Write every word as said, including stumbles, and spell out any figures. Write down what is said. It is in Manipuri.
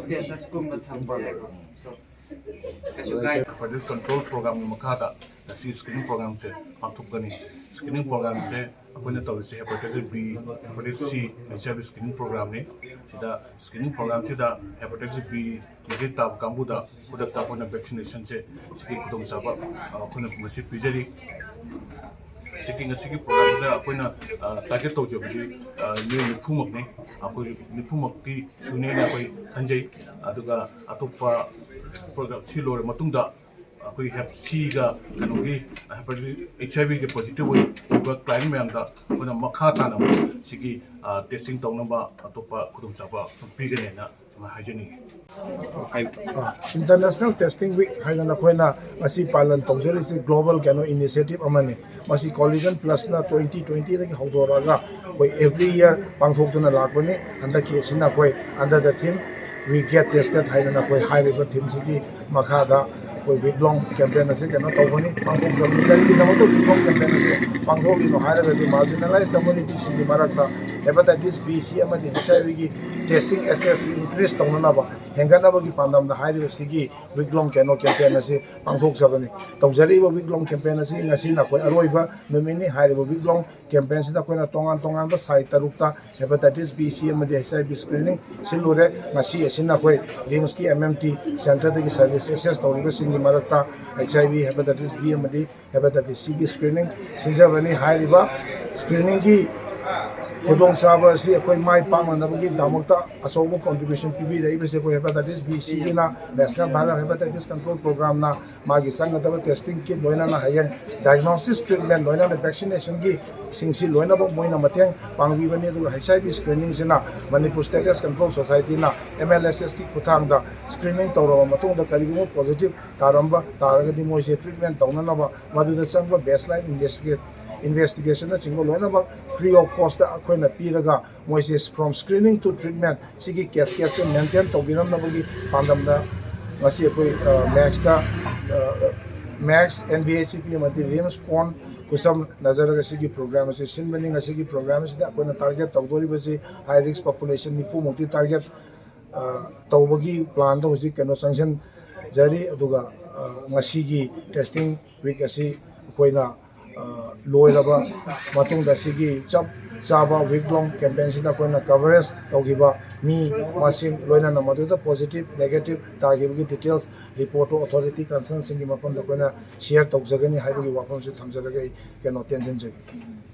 ꯁ꯭ꯇꯦꯇꯁꯀꯨꯝꯕ ꯊꯝꯕ ꯀꯩꯁꯨ ꯀꯥꯏꯗꯦ꯫ ꯍꯦꯄꯥꯇꯥꯏꯇꯤꯁ ꯀꯟꯇ꯭ꯔꯣꯜ ꯄ꯭ꯔꯣꯒ꯭ꯔꯥꯝꯒꯤ ꯃꯈꯥꯗ ꯉꯁꯤ ꯁ꯭ꯀ꯭ꯔꯤꯅꯤꯡ ꯄ꯭ꯔꯣꯒ꯭ꯔꯥꯝꯁꯦ ꯄꯥꯡꯊꯣꯛꯀꯅꯤ꯫ ꯁ꯭ꯀ꯭ꯔꯤꯅꯤꯡ ꯄ꯭ꯔꯣꯒ꯭ꯔꯥꯝꯁꯦ ꯑꯩꯈꯣꯏꯅ ꯇꯧꯔꯤꯁꯦ ꯍꯦꯄꯥꯇꯥꯏꯇꯤꯁ ꯕꯤ, ꯍꯦꯄꯥꯇꯥꯏꯇꯤꯁ ꯁꯤ, ꯑꯩꯆ ꯑꯥꯏ ꯚꯤ ꯁ꯭ꯀ꯭ꯔꯤꯅꯤꯡ ꯄ꯭ꯔꯣꯒ꯭ꯔꯥꯝꯅꯤ꯫ ꯁꯤꯗ ꯁ꯭ꯀ꯭ꯔꯤꯅꯤꯡ ꯄ꯭ꯔꯣꯒ꯭ꯔꯥꯝꯁꯤꯗ ꯍꯦꯄꯥꯇꯥꯏꯇꯤꯁ ꯕꯤ ꯅꯦꯒꯦꯇꯤꯚ ꯇꯥꯕ ꯀꯥꯡꯕꯨꯗ ꯈꯨꯗꯛꯇ ꯑꯩꯈꯣꯏꯅ ꯚꯦꯛꯁꯤꯅꯦꯁꯟꯁꯦ ꯁꯤꯒꯤ ꯈꯨꯗꯣꯡꯆꯥꯕ, ꯑ, ꯑꯩꯈꯣꯏꯅ ꯃꯁꯤ ꯄꯤꯖꯔꯤ꯫ ꯁꯤꯒꯤ ꯉꯁꯤꯒꯤ ꯄ꯭ꯔꯣꯒ꯭ꯔꯥꯝꯁꯤꯗ ꯑꯩꯈꯣꯏꯅ, ꯑ, ꯇꯥꯔꯒꯦꯠ ꯇꯧꯖꯕꯗꯤ, ꯑ, ꯃꯤꯑꯣꯏ ꯅꯤꯐꯨꯃꯛꯅꯤ꯫ ꯑꯩꯈꯣꯏ ꯅꯤꯐꯨꯃꯛꯇꯤ ꯁꯨꯅꯦꯅ ꯑꯩꯈꯣꯏ ꯈꯟꯖꯩ꯫ ꯑꯗꯨꯒ ꯑꯇꯣꯞꯄ ꯄ꯭ꯔꯣꯒ꯭ꯔꯥꯝ ꯁꯤ ꯂꯣꯏꯔ ꯃꯇꯨꯡꯗ ꯑꯩꯈꯣꯏ ꯍꯦꯞ ꯁꯤꯒ ꯀꯩꯅꯣꯒꯤ ꯍꯦꯄꯥꯇꯥꯏꯇꯤꯁ ꯑꯩꯆ ꯑꯥꯏ ꯚꯤꯒꯤ ꯄꯣꯖꯤꯇꯤꯚ ꯑꯣꯏꯕ ꯀ꯭ꯂꯥꯏꯟ ꯃꯌꯥꯝꯗ ꯑꯩꯈꯣꯏꯅ ꯃꯈꯥ ꯇꯥꯅ ꯁꯤꯒꯤ, ꯑ, ꯇꯦꯁꯇꯤꯡ ꯇꯧꯅꯕ ꯑꯇꯣꯞꯄ ꯈꯨꯗꯣꯡꯆꯥꯕ ꯄꯤꯒꯅꯦꯅ ꯁꯨꯃꯥꯏꯅ ꯍꯥꯏꯖꯅꯤꯡꯉꯤ꯫ ꯏꯟꯇꯔꯅꯦꯁꯅꯦꯜ ꯇꯦꯁꯇꯤꯡ ꯋꯤꯛ ꯍꯥꯏꯗꯅ ꯑꯩꯈꯣꯏꯅ ꯉꯁꯤ ꯄꯥꯂꯟ ꯇꯧꯖꯔꯤꯁꯤ ꯒ꯭ꯂꯣꯕꯦꯜ ꯀꯩꯅꯣ ꯏꯅꯤꯁꯤꯌꯦꯇꯤꯚ ꯑꯃꯅꯤ꯫ ꯃꯁꯤ ꯀꯣꯂꯤꯖꯟ ꯄ꯭ꯂꯁꯅ ꯇ꯭ꯋꯦꯟꯇꯤ ꯇ꯭ꯋꯦꯟꯇꯤꯗꯒꯤ ꯍꯧꯗꯣꯔꯛꯑꯒ ꯑꯩꯈꯣꯏ ꯑꯦꯚ꯭ꯔꯤ ꯏꯌꯔ ꯄꯥꯡꯊꯣꯛꯇꯨꯅ ꯂꯥꯛꯄꯅꯤ꯫ ꯍꯟꯗꯛꯀꯤ ꯑꯁꯤꯅ ꯑꯩꯈꯣꯏ under the theme We Get Tested ꯍꯥꯏꯗꯅ ꯑꯩꯈꯣꯏ ꯍꯥꯏꯔꯤꯕ ꯊꯤꯝꯁꯤꯒꯤ ꯃꯈꯥꯗ ꯑꯩꯈꯣꯏ ꯋꯤꯛ ꯂꯣꯡ ꯀꯦꯝꯄꯦꯟ ꯑꯁꯤ ꯀꯩꯅꯣ ꯇꯧꯒꯅꯤ, ꯄꯥꯡꯊꯣꯛꯆꯕꯅꯤ꯫ ꯀꯔꯤꯒꯤꯗꯃꯛꯇ ꯋꯤꯛ ꯂꯣꯡ ꯀꯦꯝꯄꯦꯟ ꯑꯁꯤ ꯄꯥꯡꯊꯣꯛꯂꯤꯅꯣ ꯍꯥꯏꯔꯒꯗꯤ ꯃꯥꯔꯖꯤꯅꯦꯂꯥꯏꯁ ꯀꯝꯃ꯭ꯌꯨꯅꯤꯇꯤꯁꯤꯡꯒꯤ ꯃꯔꯛꯇ ꯍꯦꯄꯥꯇꯥꯏꯇꯤꯁ ꯕꯤ, ꯁꯤ ꯑꯃꯗꯤ ꯑꯩꯆ ꯑꯥꯏ ꯚꯤꯒꯤ ꯇꯦꯁꯇꯤꯡ ꯑꯦꯛꯁꯦꯁꯁꯤ ꯏꯟꯀ꯭ꯔꯤꯖ ꯇꯧꯅꯅꯕ, ꯍꯦꯟꯒꯠꯅꯕꯒꯤ ꯄꯥꯟꯗꯝꯗ ꯍꯥꯏꯔꯤꯕ ꯁꯤꯒꯤ ꯋꯤꯛ ꯂꯣꯡ ꯀꯩꯅꯣ ꯀꯦꯝꯄꯦꯟ ꯑꯁꯤ ꯄꯥꯡꯊꯣꯛꯆꯕꯅꯤ꯫ ꯇꯧꯖꯔꯤꯕ ꯋꯤꯛ ꯂꯣꯡ ꯀꯦꯝꯄꯦꯟ ꯑꯁꯤ ꯉꯁꯤꯅ ꯑꯩꯈꯣꯏ ꯑꯔꯣꯏꯕ ꯅꯨꯃꯤꯠꯅꯤ꯫ ꯍꯥꯏꯔꯤꯕ ꯋꯤꯛ ꯂꯣꯡ ꯀꯦꯝꯄꯦꯟꯁꯤꯗ ꯑꯩꯈꯣꯏꯅ ꯇꯣꯉꯥꯟ ꯇꯣꯉꯥꯟꯕ ꯁꯥꯏꯠ ꯇꯔꯨꯛꯇ ꯍꯦꯄꯥꯇꯥꯏꯇꯤꯁ ꯕꯤ, ꯁꯤ ꯑꯃꯗꯤ ꯑꯩꯆ ꯑꯥꯏ ꯚꯤ ꯁ꯭ꯀ꯭ꯔꯤꯅꯤꯡ ꯁꯤꯜꯂꯨꯔꯦ꯫ ꯉꯁꯤ ꯑꯁꯤꯅ ꯑꯩꯈꯣꯏ ꯔꯤꯝꯁꯀꯤ ꯑꯦꯝ ꯑꯦꯝ ꯇꯤ ꯁꯦꯟꯇꯔꯗꯒꯤ ꯁꯔꯚꯤꯁ ꯑꯦꯛꯁꯦꯁ ꯇꯧꯔꯤꯕꯁꯤꯡꯒꯤ ꯃꯔꯛꯇ H I V, hepatitis B ꯑꯃꯗꯤ ꯍꯦꯄꯥꯇꯥꯏꯇꯤꯁ ꯁꯤꯒꯤ ꯁ꯭ꯀ꯭ꯔꯤꯅꯤꯡ ꯁꯤꯟꯖꯕꯅꯤ꯫ ꯍꯥꯏꯔꯤꯕ ꯁ꯭ꯀ꯭ꯔꯤꯅꯤꯡꯒꯤ ꯈꯨꯗꯣꯡꯆꯥꯕ ꯑꯁꯤ ꯑꯩꯈꯣꯏ ꯃꯥꯏ ꯄꯥꯛꯅꯅꯕꯒꯤꯗꯃꯛꯇ ꯑꯆꯧꯕ ꯀꯣꯟꯇ꯭ꯔꯤꯕ꯭ꯌꯨꯁꯟ ꯄꯤꯕꯤꯔꯛꯏꯕꯁꯦ ꯑꯩꯈꯣꯏ ꯍꯦꯄꯥꯇꯥꯏꯇꯤꯁ ꯕꯤ ꯁꯤꯒꯤꯅ ꯅꯦꯁꯅꯦꯜ ꯚꯥꯏꯔꯦꯜ ꯍꯦꯄꯥꯇꯥꯏꯇꯤꯁ ꯀꯟꯇ꯭ꯔꯣꯜ ꯄ꯭ꯔꯣꯒ꯭ꯔꯥꯝꯅ ꯃꯥꯒꯤ ꯆꯪꯒꯗꯕ ꯇꯦꯁꯇꯤꯡ ꯀꯤꯠ ꯂꯣꯏꯅꯅ ꯍꯌꯦꯡ ꯗꯥꯏꯒꯅꯣꯁꯤꯁ ꯇ꯭ꯔꯤꯠꯃꯦꯟ ꯂꯣꯏꯅꯅ ꯚꯦꯛꯁꯤꯅꯦꯁꯟꯒꯤ ꯁꯤꯡꯁꯤ ꯂꯣꯏꯅꯃꯛ ꯃꯣꯏꯅ ꯃꯇꯦꯡ ꯄꯥꯡꯕꯤꯕꯅꯤ꯫ ꯑꯗꯨꯒ ꯑꯩꯆ ꯑꯥꯏ ꯚꯤ ꯁ꯭ꯀ꯭ꯔꯤꯅꯤꯡꯁꯤꯅ ꯃꯅꯤꯄꯨꯔ ꯁ꯭ꯇꯦꯇꯁ ꯀꯟꯇ꯭ꯔꯣꯜ ꯁꯣꯁꯥꯏꯇꯤꯅ ꯑꯦꯝ ꯑꯦꯜ ꯑꯦꯁ ꯑꯦꯁꯀꯤ ꯈꯨꯠꯊꯥꯡꯗ ꯁ꯭ꯀ꯭ꯔꯤꯅꯤꯡ ꯇꯧꯔꯕ ꯃꯇꯨꯡꯗ ꯀꯔꯤꯒꯨꯝꯕ ꯄꯣꯖꯤꯇꯤꯚ ꯇꯥꯔꯝꯕ ꯇꯥꯔꯒꯗꯤ ꯃꯣꯏꯁꯦ ꯇ꯭ꯔꯤꯠꯃꯦꯟ ꯇꯧꯅꯅꯕ ꯃꯗꯨꯗ ꯆꯪꯕ ꯕꯦꯁꯂꯥꯏꯟ ꯏꯟꯚꯦꯁꯇꯤꯒꯦꯁꯟꯅꯆꯤꯡꯕ ꯂꯣꯏꯅꯃꯛ ꯐ꯭ꯔꯤ ꯑꯣꯐ ꯀꯣꯁꯇ ꯑꯩꯈꯣꯏꯅ ꯄꯤꯔꯒ ꯃꯣꯏꯁꯦ from screening to treatment ꯁꯤꯒꯤ ꯀꯦꯁꯀꯦꯠꯁꯦ ꯃꯦꯟꯇꯦꯟ ꯇꯧꯕꯤꯔꯝꯅꯕꯒꯤ ꯄꯥꯟꯗꯝꯗ ꯉꯁꯤ ꯑꯩꯈꯣꯏ, ꯑ, ꯃꯦꯛꯁꯇ, ꯑ, max, and B H C ꯄꯤ ꯑꯃꯗꯤ ꯔꯤꯝꯁ ꯀꯣꯟ ꯈꯨꯠꯁꯝꯅꯖꯔꯒ ꯁꯤꯒꯤ program ꯑꯁꯤ ꯁꯤꯟꯕꯅꯤ꯫ ꯉꯁꯤꯒꯤ program ꯑꯁꯤꯗ ꯑꯩꯈꯣꯏꯅ target ꯇꯧꯗꯣꯔꯤꯕꯁꯤ high risk population ꯅꯤꯐꯨꯃꯨꯛꯇꯤ target, ꯑ, ꯇꯧꯕꯒꯤ plan ꯗ ꯍꯧꯖꯤꯛ ꯀꯩꯅꯣ ꯆꯪꯁꯤꯟꯖꯔꯤ꯫ ꯑꯗꯨꯒ, ꯑ, ꯉꯁꯤꯒꯤ testing week ꯑꯁꯤ ꯑꯩꯈꯣꯏꯅ, ꯑ, ꯂꯣꯏꯔꯕ ꯃꯇꯨꯡꯗ ꯁꯤꯒꯤ ꯆꯞ ꯆꯥꯕ week long campaign ꯁꯤꯗ ꯑꯩꯈꯣꯏꯅ coverage ꯇꯧꯈꯤꯕ ꯃꯤ ꯃꯁꯤꯡ, ꯂꯣꯏꯅꯅ ꯃꯗꯨꯗ positive negative ꯇꯥꯈꯤꯕꯒꯤ details report two authority concern ꯁꯤꯡꯒꯤ ꯃꯐꯝꯗ ꯑꯩꯈꯣꯏꯅ share ꯇꯧꯖꯒꯅꯤ ꯍꯥꯏꯕꯒꯤ ꯋꯥꯐꯝꯁꯤ ꯊꯝꯖꯔꯒ ꯑꯩ ꯀꯩꯅꯣ ꯇꯦꯟꯁꯤꯟꯖꯒꯦ꯫